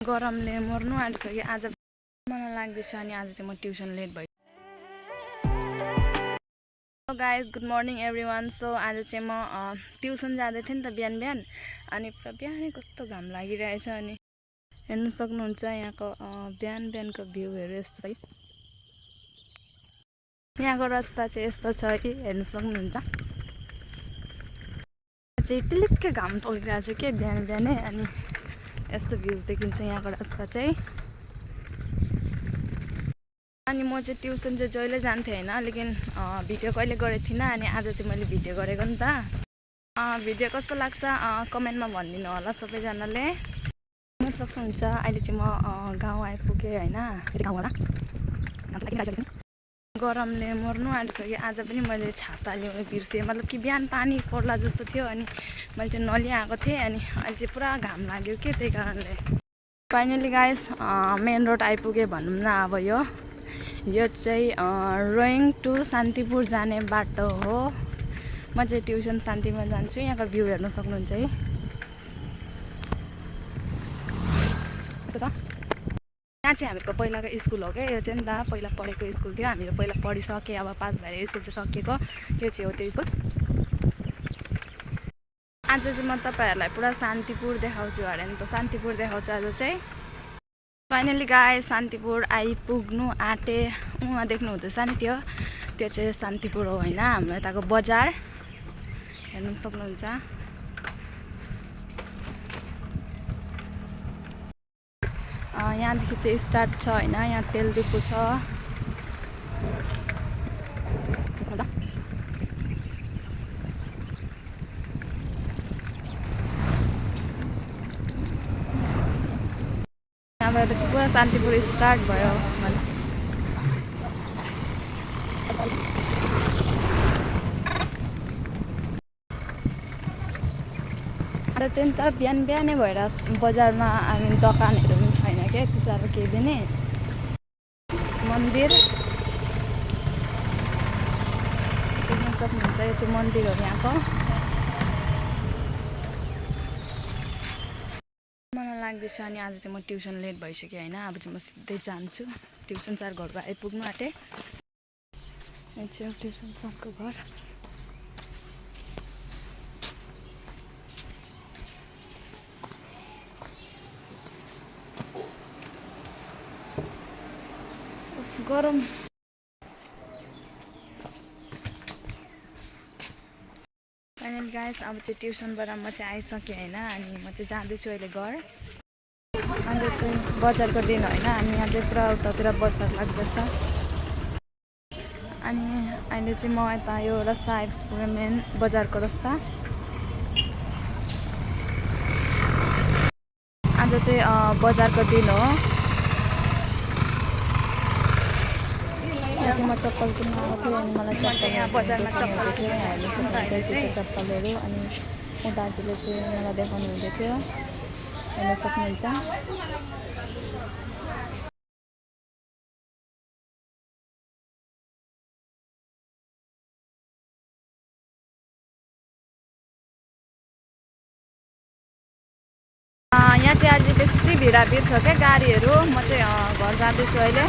गरमले मर्नु आँटिसक्यो आज मलाई लाग्दैछ अनि आज चाहिँ म ट्युसन लेट भयो। Hello guys, good morning everyone. So आज चाहिँ म ट्युसन जाँदै थिएँ नि त बिहान अनि पुरा बिहानै कस्तो घाम लागिरहेछ अनि हेर्नु सक्नुहुन्छ यहाँको बिहानको भ्यूहरू यस्तो छ। यहाँको रास्ता चाहिँ यस्तो छ कि हेर्नु सक्नुहुन्छ चाहिँ टिलिक्कै घाम टोलिरहेको छ के बिहानै अनि यस्तो भ्यूज देखिन्छ यहाँको रास्ता चाहिँ। अनि म चाहिँ ट्युसन चाहिँ जहिले जान्थेँ होइन, लेकिन भिडियो कहिले गरेको थिइनँ अनि आज चाहिँ मैले भिडियो गरेको नि त। भिडियो कस्तो लाग्छ कमेन्टमा भनिदिनु होला सबैजनाले। सक्नुहुन्छ अहिले चाहिँ म गाउँ आइपुगेँ होइन, गरमले मर्नु आँटिसक्यो। आज पनि मैले छाता ल्याउनु बिर्सेँ, मतलब कि बिहान पानी पर्ला जस्तो थियो अनि मैले चाहिँ नलिआएको थिएँ अनि अहिले चाहिँ पुरा घाम लाग्यो के, त्यही कारणले। फाइनली गाइस मेन रोड आइपुगेँ भनौँ न। अब यो चाहिँ रोइङ टु शान्तिपुर जाने बाटो हो। म चाहिँ ट्युसन शान्तिमा जान्छु। यहाँको भ्यू हेर्न सक्नुहुन्छ है। यहाँ चाहिँ हामीहरूको पहिलाको स्कुल हो क्या, यो चाहिँ नि त पहिला पढेको स्कुल थियो। हामीहरू पहिला पढिसकेँ, अब पास भएर स्कुल चाहिँ सकिएको। यो चाहिँ हो त्यो स्कुल। आज चाहिँ म तपाईँहरूलाई पुरा शान्तिपुर देखाउँछु अरे नि त, शान्तिपुर देखाउँछु आज चाहिँ। फाइनली गाइस शान्तिपुर आइपुग्नु आँटे। उहाँ देख्नु हुँदैछ नि त्यो चाहिँ शान्तिपुर हो होइन, हाम्रो यताको बजार हेर्नु सक्नुहुन्छ। यहाँदेखि चाहिँ स्टार्ट छ होइन, यहाँ तेल डिपो छ। यहाँबाट चाहिँ पुरा शान्तिपुर स्टार्ट भयो। आज चाहिँ त बिहानै भएर बजारमा अनि दोकानहरू पनि छैन क्या, त्यस्तो साह्रो केही पनि। मन्दिर देख्न सक्नुहुन्छ, यो चाहिँ मन्दिर हो यहाँको। मलाई लाग्दैछ अनि आज चाहिँ म ट्युसन लेट भइसक्यो होइन। अब चाहिँ म सिधै जान्छु ट्युसन सर घरको आइपुग्नु आँटे। यो चाहिँ ट्युसन सरको घर। गरम फाइनल गाइस अब चाहिँ ट्युसनबाट म चाहिँ आइसकेँ होइन अनि म चाहिँ जाँदैछु अहिले घर। अन्त चाहिँ बजारको दिन होइन अनि यहाँ चाहिँ पुरा उतातिर बजार लाग्दैछ। अनि अहिले चाहिँ म यता यो रास्ता आइपुगेँ, मेन बजारको रास्ता। आज चाहिँ बजारको दिन हो। यहाँ चाहिँ म चप्पल किन्न आएको थिएँ अनि मलाई चप्पल यहाँ बजारमा चप्पल हेर्नु सक्नुहुन्छ चप्पलहरू। अनि म दाजुले चाहिँ मलाई देखाउनु हुँदै थियो, हेर्न सक्नुहुन्छ। यहाँ चाहिँ अहिले बेसी भिडाभिड छ क्या गाडीहरू। म चाहिँ घर जाँदैछु अहिले।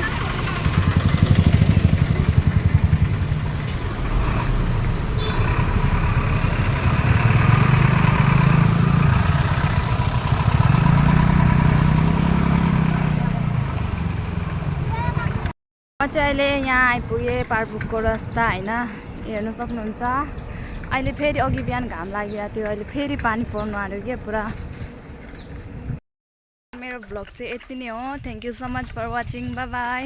म चाहिँ अहिले यहाँ आइपुगेँ पार्कको रास्ता होइन, हेर्नु सक्नुहुन्छ। अहिले फेरि अघि बिहान घाम लागिरहेको थियो, अहिले फेरि पानी पर्नु आँट्यो क्या पुरा। मेरो भ्लग चाहिँ यति नै हो। Thank you so much for watching, bye by.